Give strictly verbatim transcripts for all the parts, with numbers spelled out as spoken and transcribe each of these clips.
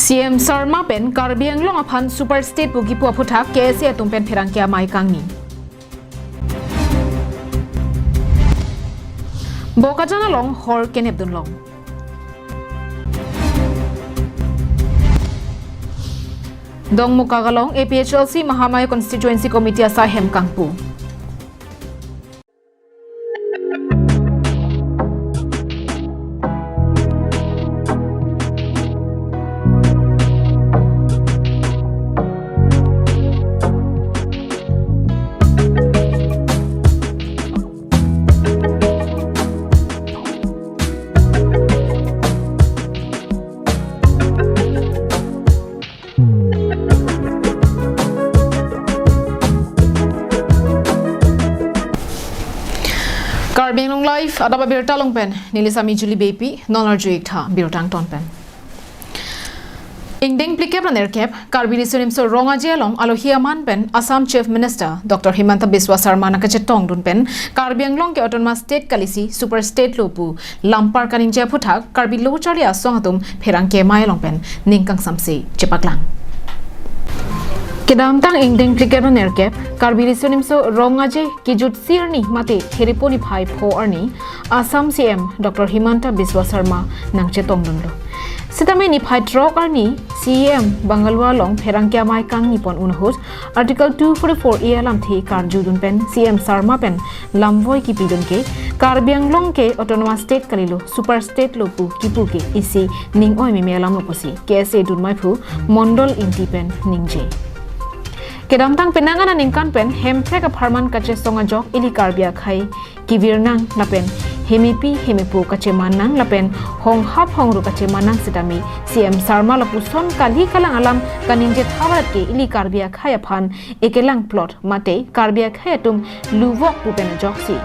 C M Sarma pen Karbi Anglong aphan Super State pu kipu aphuthak K S A atum pen pherangke amei kangni. Bokajan along hor kenep dunlong. Dongmukak along A P H L C Mahamaya Constituency Committee asai hem kangpu. Karbi Anglong Live, adap abirta along pen neli Sami Julie Beypi, non arju-ik tha birta angton pen. Ingdeng phlikep ra nerkep, Karbi Riso Nimso Rong Aje along alohi aman pen Assam Chief Minister Doctor Himanta Biswa Sarma nangkachetongdun pen Karbi Anglong ke Autonomous State kalisi Super State lo pu lampar kaningje aphuthak Karbi Lo Charli Asong atum pherangke amei along pen ning kangsamse chepaklang. Kedamtang ingdeng phlikep ra nerkep, Karbi Riso Nimso Rong Aje kejut isi arni mate Thiripo niphai pho arni Assam C M Doctor Himanta Biswa Sarma nangchetongdunlo. Sitame niphai throk arni C M Bangalore along pherangke amei kangni pon un ahut Article two forty-four A alamthe karjudun pen C M Sarma pen lamvoi kipidun ke Karbi Anglong ke Autonomous State kalilo, Super State lo pu kipu ke isi ning oi meme alamlo pusi K S A dunmeiphu Mondol Ingti pen ningje. Kedamtang penang aningkan pen Hemprek apharman kachesong ajok ili Karbi akhei kevir nang lapen hemepi hemepo kacheman nang lapen honghap hongru kacheman nang sitame C M Sarma lapuson kali kalang alam kaningje thavarat ke ili Karbi akhei aphan ekelang plot mate Karbi akhei atum luvok pu pen ajoksi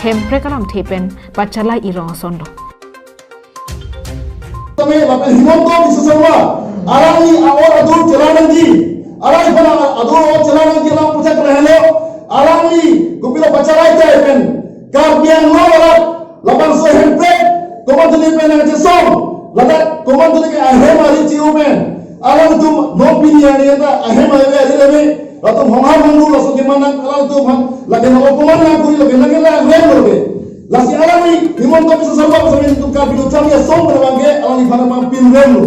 Hemprek alamthe pen pachalai irong asonlo. Tame lapen Himanta Biswa Sarma, alangli a-or adur chelang nangji, alangli aphan adur a-or chelang nangji alam puchak lahelo, alangli kopilo pachalai tai pen Karbi Anglong arat labangso Hemprek komantu ni pen nangchesong, ladak komantu ni ke ahem ari chi-u pen alangtum non pini ani eta ahem ari ari leme, latum honghap hongru laso keman nang alangtum aphan, lake nang koman nangkuri lake nang kela rem lo ke. Lasi alangli Himanta Biswa Sarma sami itum Karbi Lo Charli Asong pen abang ke alangliphan abang pinremlo.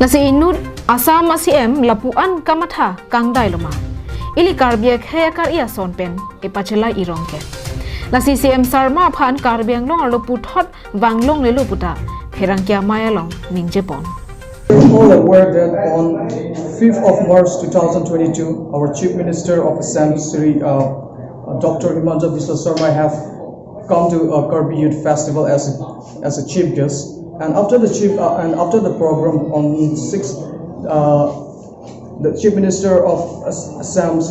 Lasi inut Assam a-C M lapu-an kamatha kangdailoma? Ili Karbi akhei akar-i ason pen epachelai irong ke. Lasi C M Sarma aphan Karbi Anglong arlo puthot vanglonglelo puta pherangke amei along ningjepon. We're all aware that on fifth of March two thousand twenty-two, our Chief Minister of Assam, Shri, uh, uh, Doctor Himanta Biswa Sarma, have come to, uh, Karbi Youth Festival as a, as a chief guest. And after the chief, uh, and after the program on sixth, uh, the Chief Minister of As-, Assam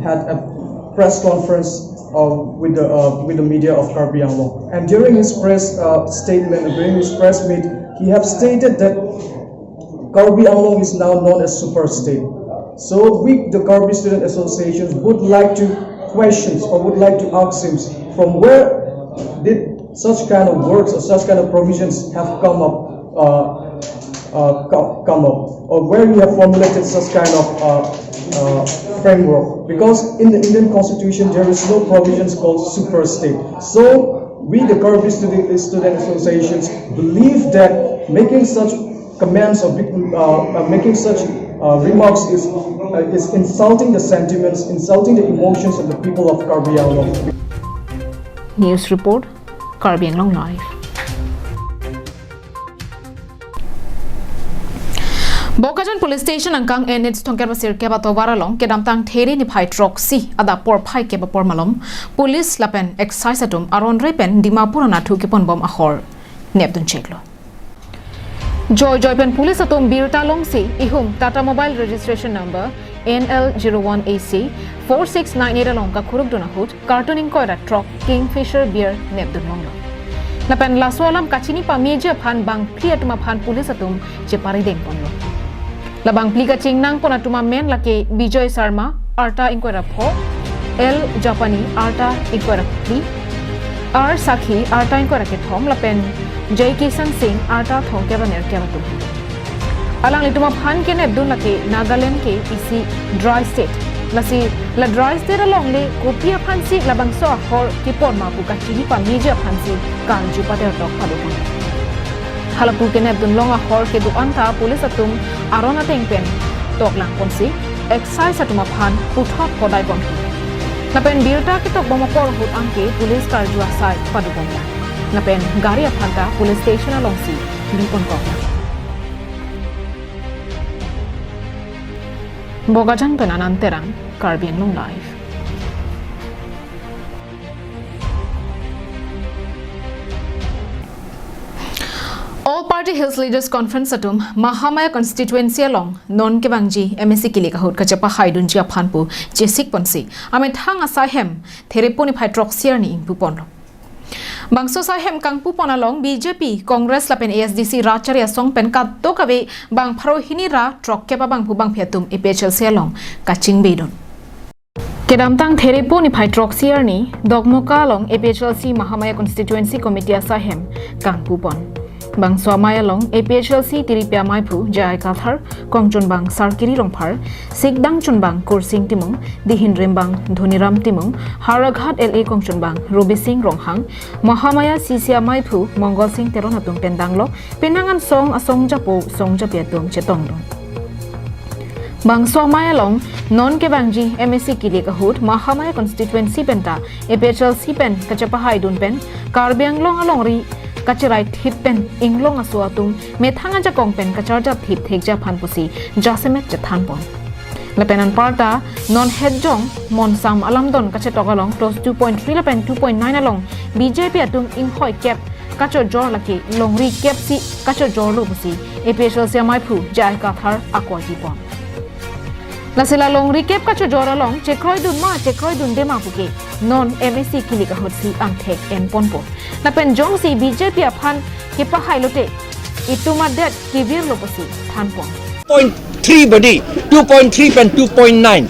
had a press conference, uh, with the, uh, with the media of Karbi Anglong. And during his press, uh, statement, during his press meet, he have stated that Karbi Anglong is now known as Super State. So we, the Karbi Student Association, would like to questions or would like to ask him, from where did such kind of words or such kind of provisions have come up, uh, uh, co-, come up, or where you have formulated such kind of, uh, uh, framework? Because in the Indian Constitution, there is no provisions called super state. So we, the Karbi Student, Student Associations, believe that making such comments or big, uh, uh, making such, uh, remarks is, uh, is insulting the sentiments, insulting the emotions of the people of Karbi Anglong. News report, Karbi Anglong Live. Bokajan Police Station angkang N H thomkep ra sirkep atovar along kedamtang Thiri niphai throksi adap porphai kep apor malom Police lapen Excise atum aron re pen Dimapur anatthu keponbom ahor nepdun cheklo. Joijoi pen Police atum birta longsi ihum Tata Mobile Registration Number N L zero one A C four six nine eight along kakhurukdun ahut carton ingkoi ra throk Kingfisher Beer nepdun longlo. Lapen laso alam kachini pameji aphan bangphli atum aphan Police atum cheparideng ponlo. La bangphli kachingnang pon atum amen lake Bijoy Sarma, arta ingkoi ra pho, L Japani, arta ingkoi ra phli, R Sakhi, arta ingkoi ra kethom, lapen Jai Kishan Singh, arta thomkep ra nerkep atum. Alanglitum aphan kenepdun lake Nagaland ke isi dry state. Lasi la dry state along le kopi aphansi labangso ahor kepon ma pu kachini pameji aphansi karju pader tok padopon. Halapu kenepdun long ahor kedo-an ta police atum aron ateng pen toklang ponsi excise atum aphan puthot kodai pon. Lapen birta ketok bom apor ahut anke police karju asai padopon ta. Lapen gari aphan ta police station alongsi bipon kok. Bokajan pen Anand Terang, Karbi Anglong Live. All Party Hills Leaders Conference atum Mahamaya constituency along non kevangji M A C kilik ahut kachepahaidunji aphan pu chesik ponsi amethang asai hem Therepo niphai throksi arni ingpu ponlo. Bangso asai hem kangpu pon along B J P, Congress lapen A S D C Rachari Asong pen kadokave bang pharo hini ra throkkep abangphu bangphi atum A P H L C along kachingbeidun. Kedamtang Therepo niphai throksi arni Dokmoka along A P H L C Mahamaya Constituency Committee asai hem kangpu pon. Bangso amei along A P H L C tiripi amaiphu J I Kathar, kongchunbang Sarkiri Rongphar, sikdang chunbang Kursing Timung, dihin rimbang Dhoniram Timung, Howraghat L A kongchunbang Rubi Singh Ronghang, Mahamaya C C amaiphu Mongol Singh Teron atum pen danglo, penang an song asong japo song japi atum chetongdun. Bangso amei along non kevangji M A C kilik ahut Mahamaya constituency penta A P H L C pen kachepahaidun pen Karbi Anglong alongri kacherai thip pen inglong aso atum methang ajakong pen kacharjap thip thekji aphan pusi jasemet chethan pon. Lapen anparta non hetjong monsam alamdon kachetok along clause two point three lapen two point nine along B J P atum inghoikep kachojor lake longri kepsi kachojorlo pusi A P H L C amaiphu J I Kathar akwa ji pon. Lasi la longri kep kachojor along chekroidun ma chekroidunde ma puke non M A C kilik ahutsi angthek en ponpo. Lapen jongsi B J P aphan kepahailote itum adet kevirlo pusi than pon. Point three bodi, two point three pen two point nine.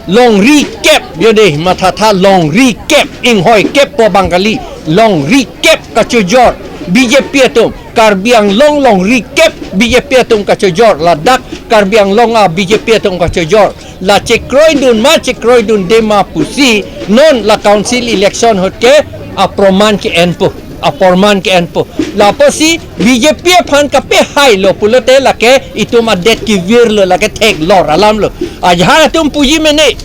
Longri kep, yo dei, mathatha longri kep, inghoikep pu abang kali, longri kep kachojor B J P atum, Karbi Anglong longri kep B J P atum kachojor, ladak Karbi Anglong a B J P atum kachojor, la chekroidun ma chekroidunde ma pusi, non la council election ahut ke aproman ke-enpo, aproman ke-enpo. Lapusi B J P aphan kapehailo pulote lake itum adet kevirlo, lake theklor alamlo. Ajahak atum puji mene,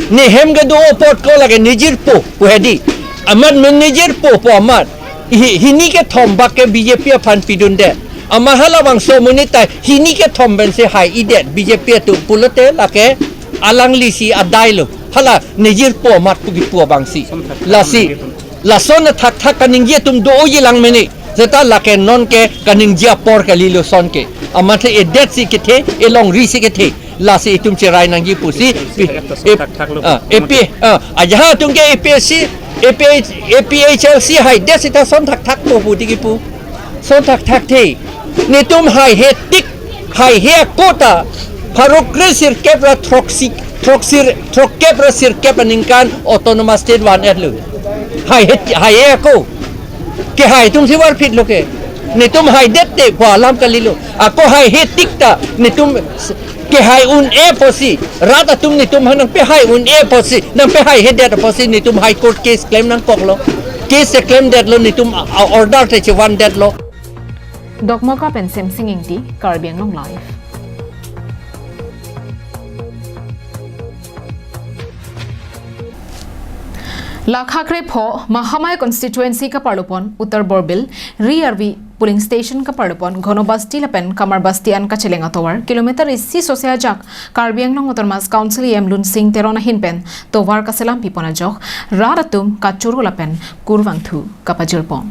ne hem kedo apot ko lake nejirpo pu hedi. Amat men nejirpo pu amat. Hi-, hini kethom bak ke B J P aphan pidunde. Amat halabangso amonit ta hini kethom pensi hai-idet B J P atum pulote lake alanglisi adailo. Hala nejirpo amat pu kipu abangsi. Lasi, lason athakthak kaningje atum do-oji lang mene. Seta lake non ke kaningje apor kalilo son ke. Amat he edet si kethe, elongri si kethe. Lasi itum cherai nangji pusi. Pi-, ep-, ah, A P, ah, ajahak atum ke A P H C, A P H, A P H L C haidet seta son thakthakpo pu tiki pu. Son thakthak the. Netum haihe tik, haihe ako ta pharo kre sirkep ra throksi, throksi, throkkep ra sirkep aningkan autonomous state van-etlo. Haihe, haihe ako. Kehai atum si varphitlo ke. Netum haidet te pu alam kalilo. Ako haihe tik ta netum kehai un-e pusi. Rat atum netum aphan nangpehai un-e pusi, nangpehaihedet pusi netum High Court case claim nangkoklo. Case keklemdetlo netum a, a order te chevandetlo. Dokmoka pen Semsing Ingti, Karbi Anglong Live. Lakha krepho Mahamaya constituency kaparlopon Uttar Borbil, Ri Arvi polling station kaparlopon Ghono Basti lapen Kamar Basti an kacheleng atovar kilometer isi sose ajak Karbi Anglong Autonomous Council E M Lunsing Teron ahin pen tovar kaselam pipon ajok rat atum kachoro lapen kurvangthu kapajirpon.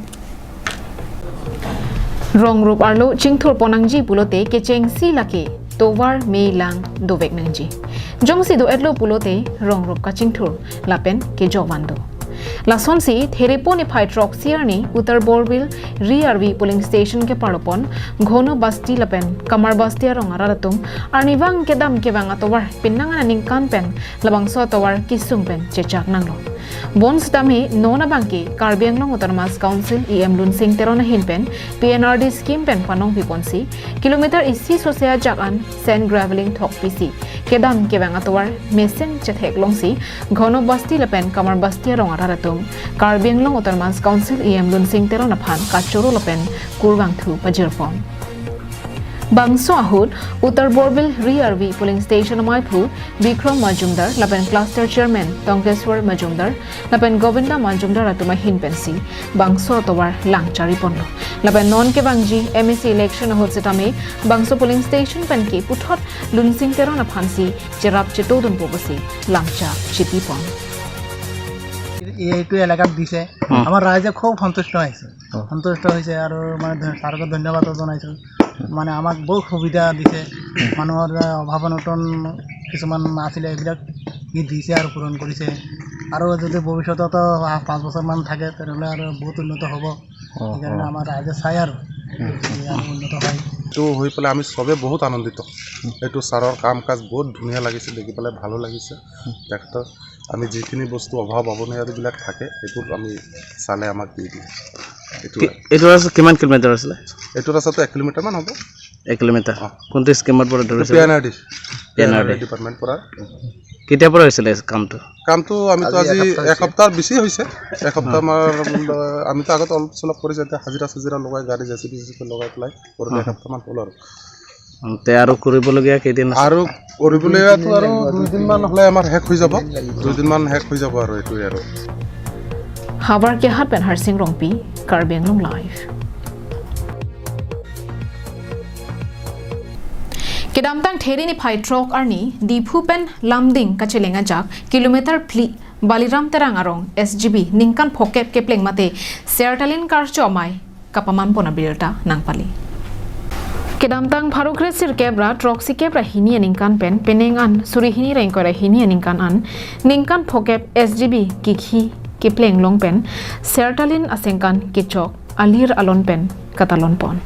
Rong rup arlo chingthurpon nangji pulote kechengsi lake tovar me lang dovek nangji. Jongsi do-etlo pulote rong rup kachingthur lapen kejok van do. Lasonsi Therepo niphai throksi arni Uttar Borbil Ri Arvi polling station keparlopon Ghono Basti lapen Kamar Basti arong arat atum arnivang kedam kevang atovar penang aningkan pen labangso atovar kesung pen chechak nanglo. Bonsitame non abangke Karbi Anglong Autonomous Council E M Lunsing Teron ahin pen P N R D scheme pen panong piponsi kilometer isi sose ajak an sand graveling thok pisi kedam kevang atovar mesen chethek longsi Ghono Basti lapen Kamar Basti arong arat atum Karbi Anglong Autonomous Council E M Lunsing Teron aphan kachoro lapen kurvangthu pajirpon. Bangso ahut Uttar Borbil Ri Arvi polling station amaiphu Bikrom Majumdar lapen cluster chairman Tongkeswar Majumdar lapen Govinda Majumdar atum ahin pensi bangso atovar lang chariponlo. Lapen non kevangji M A C election ahut sitame bangso polling station pen ke puthot Lunsing Teron aphansi cherap chetodunpo pusi lamcha chitipon. এইটো এলেকাত দিছে। আমাৰ ৰাইজে খুব সন্তুষ্ট হৈছে। সন্তুষ্ট হৈছে আৰু মানে ধ- ছাৰকে ধন্যবাদ জনাইছোঁ। মানে আমাক বহুত সুবিধা দিছে। মানুহৰ যে অভাৱ অনটন কিছুমান আছিলে, এইবিলাক সি দিছে আৰু পূৰণ কৰিছে। আৰু যদি ভৱিষ্যততো আহ, পাঁচ বছৰমান থাকে, তেনেহ'লে আৰু বহুত উন্নত হ'ব। সেইকাৰণে আমাৰ ৰাইজে চাই আৰু যে আৰু উন্নত হয়। এইটো হৈ পেলাই আমি চবে বহুত আনন্দিত। এইটো ছাৰৰ কাম কাজ বহুত ধুনীয়া লাগিছে, দেখি পেলাই ভালো লাগিছে। তেখেতৰ আমি যিখিনি বস্তু অভাৱ অৱনতিবিলাক থাকে, সেইবোৰ আমি চালে আমাক দি দিয়ে। এইটো কি- এইটো ৰাস্তা কিমান কিলোমিটাৰ আছিলে? এইটো ৰাস্তাটো এক কিলোমিটাৰমান হ'ব। এক কিলোমিটাৰ। কোনটো স্কিমৰ পৰা ধৰিছে? P N R D P N R D. Department পৰা। কেতিয়াৰ পৰা হৈছিলে কামটো? কামটো আমিতো আজি এসপ্তাহ বেছি হৈছে। এসপ্তাহ আমাৰ আমিতো আগত অলপ চলপ কৰিছোঁ, এতিয়া হাজিৰা চাজিৰা লগাই, গাড়ী জে চি বি চে চি বি লগাই পেলাই কৰোঁতে এসপ্তাহমান হ'ল আৰু। তে আৰু কৰিবলগীয়া কেইদিন আছে? আৰু কৰিবলগীয়াটো আৰু দুইদিনমান হ'লে আমাৰ শেষ হৈ যাব। দুইদিনমান শেষ হৈ যাব আৰু এইটোৱে আৰু। Howraghat pen Harsing Rongpi, Karbi Anglong Live. Kedamtang Theri niphai throk arni Diphu pen Lumding kacheleng ajak kilometer phli Baliram Terang arong S G B ningkan phokep kepleng mate Sertalin Karcho amei kapamanpon abirta nangpali. Kedamtang pharo kre sirkep ra throksi kep ra hini aningkan pen penang an suri hini ra ingkoi ra hini aningkan an ningkan phokep S G B kikhi kepleng long pen Sertalin asengkan kechok alir alon pen katalonpon.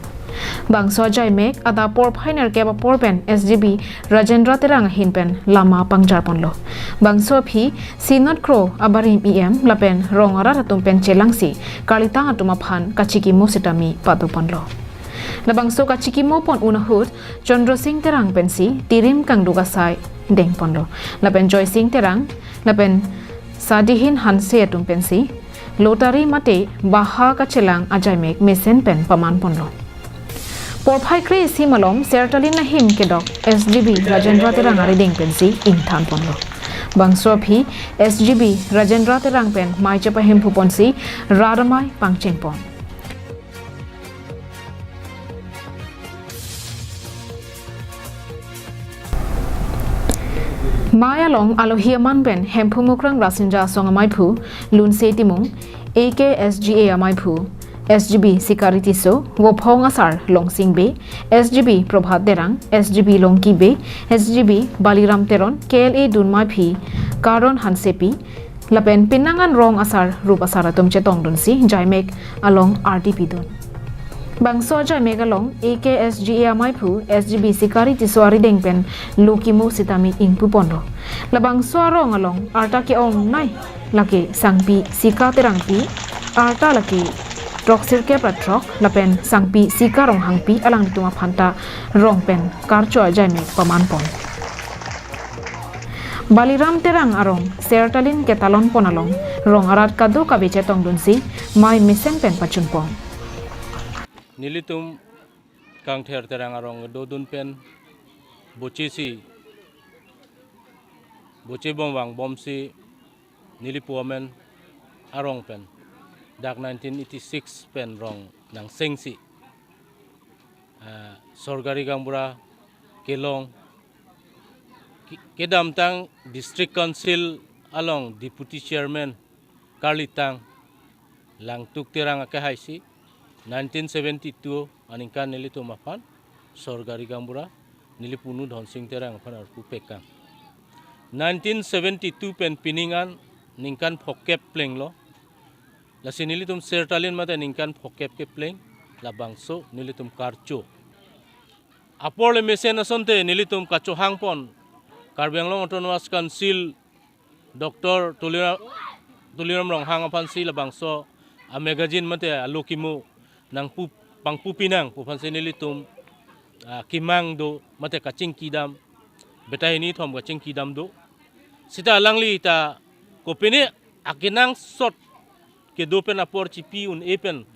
Bangso ajaimek adap porphai nerkep apor pen S G B Rajendra Terang ahin pen lama pangjarponlo. Bangso aphi Sinot Kro abarim E M lapen rong arat atum pen chelangsi karlitang atum aphan kachikimo sitame padoponlo. Labangso kachikimopon un ahut Chandra Sing Terang pensi tirim kangduk asai dengponlo. Lapen Joy Sing Terang lapen Sadihin Hanse atum pensi lottery mate baha kachelang ajaimek mesen pen pamanponlo. Porphai kre isi malom Sertalin ahim kedok S G B Rajendra Terang arideng pensi ingthanponlo. Bangso aphi S G B Rajendra Terang pen mei chepahemphuponsi rat amei pangchengpon. Mei along alohi aman pen Hemphu Mukrang Rasinja Asong amaiphu Lunse Timung, A K S G A amaiphu S G B Sikari Tisso, Vophong Asar Longsing Bey, S G B Prabhat Terang, S G B Longki Bey, S G B Baliram Teron, K L A dunmeiphi Karon Hansepi, lapen penang an rong asar rup asar atum chetongdunsi jaimek along ardi pidun. Bangso jaimek along A K S G A amaiphu S G B Sikari Tisso arideng pen lukimo sitame ingpuponlo. Labangso arong along arta ke-ongnei lake Sangpi Sika Terangpi, arta lake throksirkep ra throk, lapen Sangpi Sika Ronghangpi alanglitum aphanta rong pen karcho ajaimek pamanpon. Baliram Terang arong Sertalin ketalonpon along rong arat kadokave chetongdunsi mei mesen pen pachunpon. Nelitum Kangther Terang arong dodun pen bochisi, bochebom vangbomsi nelipu amen arong pen dak nineteen eighty-six pen rong nangsengsi, ah, sorkari gaonbura kelong, ke- kedamtang District Council along Deputy Chairman karlitang Langtuk Terang akehaisi nineteen seventy-two aningkan nelitum aphan sorkari gaonbura nelipu nu Dhonsing Terang aphan arpu pekang. Nineteen seventy-two pen pining an ningkan phokep plenglo. Lasi nelitum Sertalin mate ningkan phokep kepleng, labangso nelitum karcho. Apor le mesen asonte nelitum kachohangpon Karbi Anglong Autonomous Council Doctor Tuliram, Tuliram Ronghang aphansi labangso a magazine mate alo kimo nangpu pangpu pinang pu aphansi nelitum, ah, kimang do mate kachingkidam, beta hini thom kachingkidam do. Sita alangli ta kopine akenangsot kedo pen apor chipi un-e pen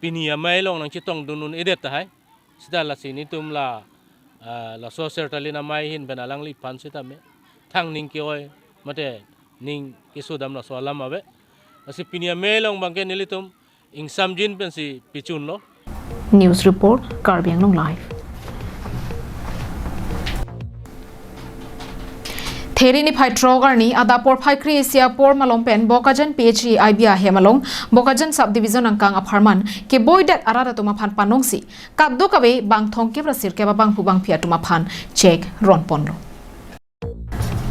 pini amei along nangchetongdun un-edet tahai. Sita lasi nelitum la, ah, laso Sertalin amei ahin pen alangliphan sitame thang ning ke-oi mate ning kesodam laso alam ave. Lasi pini amei along abangke nelitum ingsamjin pensi pichunlo. News report, Karbi Anglong Live. Theri niphai throk arni adap porphai kre-isi apor malom pen Bokajan P H E I B ahem along Bokajan Sub Division angkang apharman keboidet arat atum aphan panongsi kadokave bang thomkep ra sirkep abangphu bangphi atum aphan cheque ronponlo.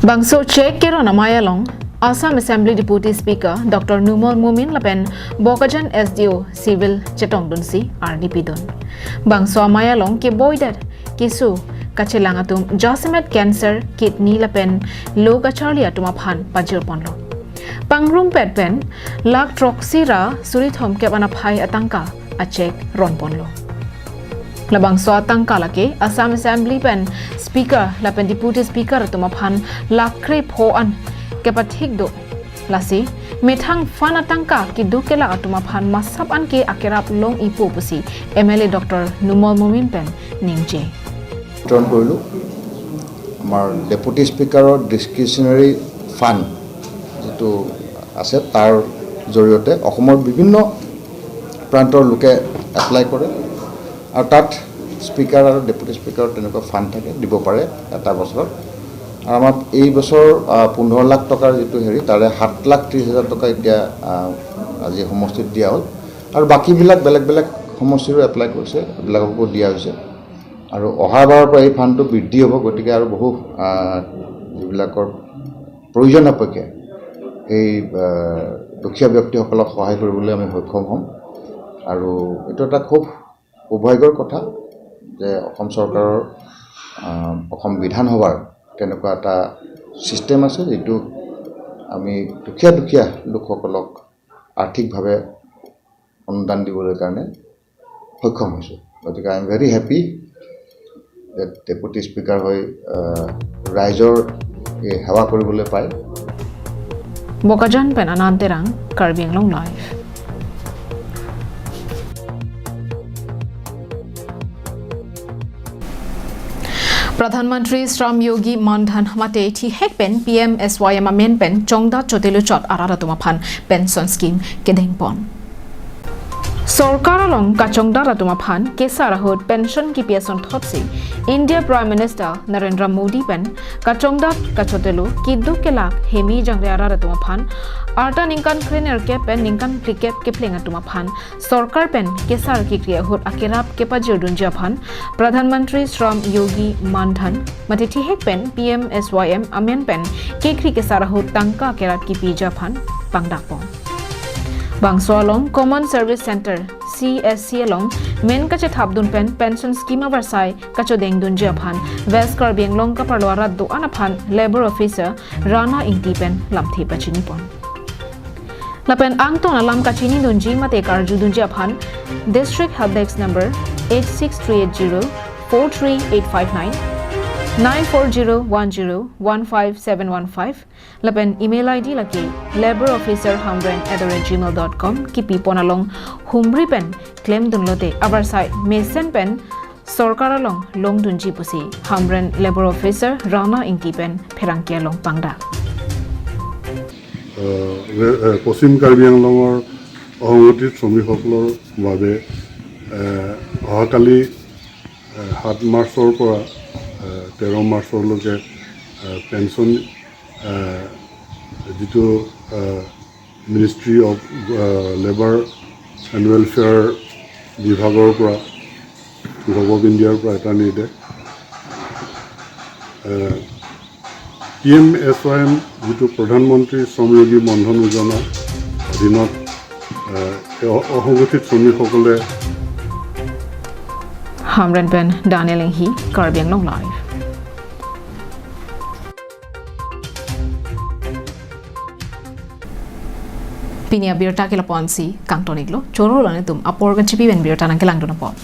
Bangso cheque keron amei along Assam Assembly Deputy Speaker Doctor Numal Momin lapen Bokajan S D O Civil chetongdunsi ardi pidun. Bangso amei along keboidet keso kachelang atum jasemet cancer, kidney lapen lo kacharli atum aphan pajirponlo. Pangrumpet pen lakh throksi ra suri thomkep anaphai atangka a cheque ronponlo. Labangso atangka lake Assam Assembly pen Speaker lapen Deputy Speaker atum aphan lakh krepho an kepathik do. Lasi methang fund atangka keduk kelak atum aphan masap an ke akerap long-ipo pusi M L A Doctor Numal Momin pen ningje. বিতৰণ কৰিলোঁ। আমাৰ ডেপুটি স্পীকাৰৰ ডিছক্ৰিচনেৰী ফাণ্ড যিটো আছে, তাৰ জৰিয়তে অসমৰ বিভিন্ন প্ৰান্তৰ লোকে এপ্লাই কৰে আৰু তাত স্পীকাৰ আৰু ডেপুটি স্পীকাৰৰ তেনেকুৱা ফাণ্ড থাকে, দিব পাৰে এটা বছৰত। আৰু আমাৰ এই বছৰ, আ, পোন্ধৰ লাখ টকাৰ যিটো হেৰি, তাৰে সাত লাখ ত্ৰিছ হাজাৰ টকা এতিয়া, আ, আজি সমষ্টিত দিয়া হ'ল আৰু বাকীবিলাক বেলেগ বেলেগ সমষ্টিৰো এপ্লাই কৰিছে, এইবিলাককো দিয়া হৈছে। আৰু অহাবাৰৰ পৰা এই ফাণ্ডটো বৃদ্ধি হ'ব, গতিকে আৰু বহু, আ, যিবিলাকৰ প্ৰয়োজন সাপেক্ষে সেই, আ, দুখীয়া ব্যক্তিসকলক সহায় কৰিবলৈ আমি সক্ষম হ'ম। আৰু এইটো এটা খুব সৌভাগ্যৰ কথা যে অসম চৰকাৰৰ, আ, অসম বিধানসভাৰ তেনেকুৱা এটা ছিষ্টেম আছে, যিটো আমি দুখীয়া দুখীয়া লোকসকলক আৰ্থিকভাৱে অনুদান দিবলৈ কাৰণে সক্ষম হৈছোঁ। গতিকে I am very happy that deputy speaker হৈ, আহ, ৰাইজৰ এই সেৱা কৰিবলৈ পায়। Bokajan pen Anand Terang, Karbi Anglong Live. Pradhan Mantri Shram Yogi Mandhan mate thihek pen P M S Y M amen pen chongdat chotelo chot arat atum aphan pension scheme kedengpon. Sorkar along kachongdat atum aphan kesar ahut pension kipi asonthotsi India Prime Minister Narendra Modi pen kachongdat kachotelo keduk kelak hemi jangre arat atum aphan arta ningkan krenerkep pen ningkan phlikep kepleng atum aphan sorkar pen kesar kekri ahut akerap kepajirdunji aphan Pradhan Mantri Shram Yogi Mandhan mate thihek pen P M S Y M amen pen kekri kesar ahut tangka akerap kipiji aphan pangdakpon. Bangso along Common Service Center, C S C along men kachethapdun pen pension scheme avarsai kachodengdunji aphan West Karbi Anglong kaparlo arat do-an aphan Labour Officer Rana Ingti pen lamthe pachinipon. Lapen angton alam kachinidunji mate karjudunji aphan District Help Desk number eight six three eight zero four three eight five nine, nine four zero one zero one five seven one five, lapen email I D lake labour officer hamren at the rate gmail dot com kipipon along humri pen klemdunlote avarsai mesen pen sorkar along longdunji pusi hamren Labour Officer Rana Ingti pen pherangke along pangdak. আহ, ৰে-, আহ, পশ্চিম কাৰ্বি আংলঙৰ অসংগঠিত শ্ৰমিকসকলৰ বাবে, আহ, অহাকালি, আহ, সাত মাৰ্চৰ পৰা, আহ, তেৰ মাৰ্চলৈকে, আহ, পেঞ্চন, আহ, যিটো, আহ, Ministry of, ah, Labour and Welfare বিভাগৰ পৰা, গভ অফ ইণ্ডিয়াৰ পৰা এটা নিৰ্দেশ। Ah, P M S Y M, যিটো প্ৰধানমন্ত্ৰী শ্ৰমযোগী মনধন যোজনা অধীনত, আহ, এই অ-, অসংগঠিত শ্ৰমিকসকলে Hamren pen Daniel Inghi, Karbi Anglong Live. Pini abirta ke lapu-ansi kangton-iklo. Choro lo nelitum apor kachipi pen birta nangkelangdun apot.